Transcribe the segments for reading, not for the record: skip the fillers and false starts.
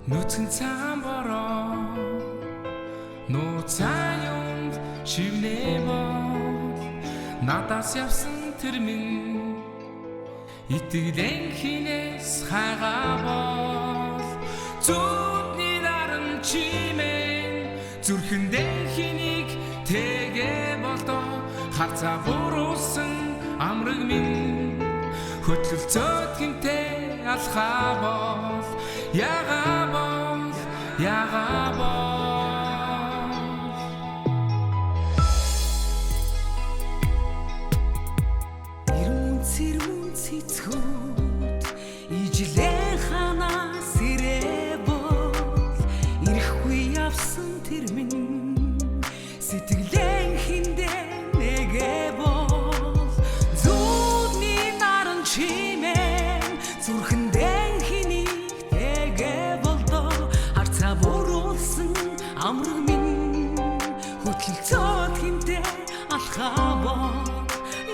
Нүцгэн цагаан бороо нууцаа юмд шивнэ бол надаас явсан тэр минь итгэлэн хинээс хайгаа бол зүудний наран чимэн зүрхэндээ хэнийг тэгэ болдоо харцаа буруулсан амраг минь хөтлөлцөөд хинтэй алхаа бол ягаа бол ягаа бол. Ирмүн цэрмүн цэцгүүд ижлэн ханаас ирээ бол ирэхгүй явсан тэр минь сэтгэлэн хиндэ нэгэ бол зүудний наран чимэн зүрхэндээ хэнийг тэгэ болдоо харцаа буруулсан амраг минь хөтөлцөөд хинтээ алхаа бол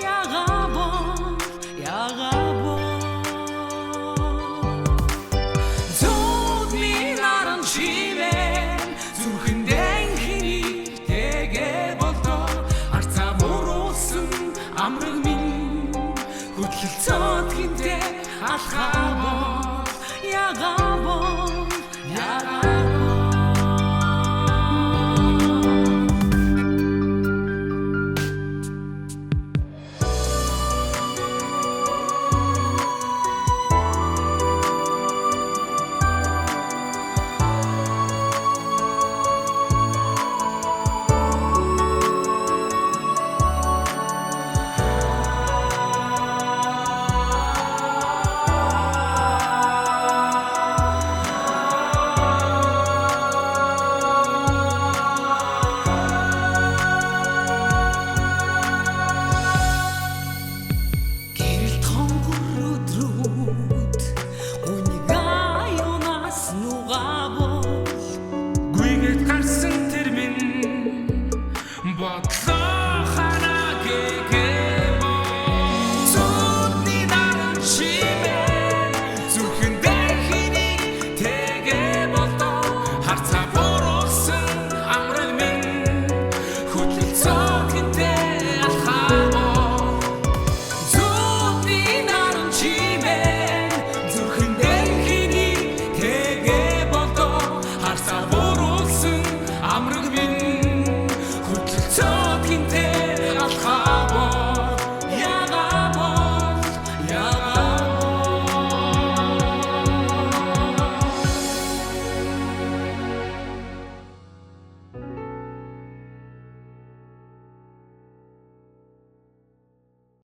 ягаа бол ягаа бол Зүудний наран чимэн зүрхэндээ хэнийг тэгэ болдоо харцаа буруулсан амраг минь хөтлөлцөөд хинтээ алхаа.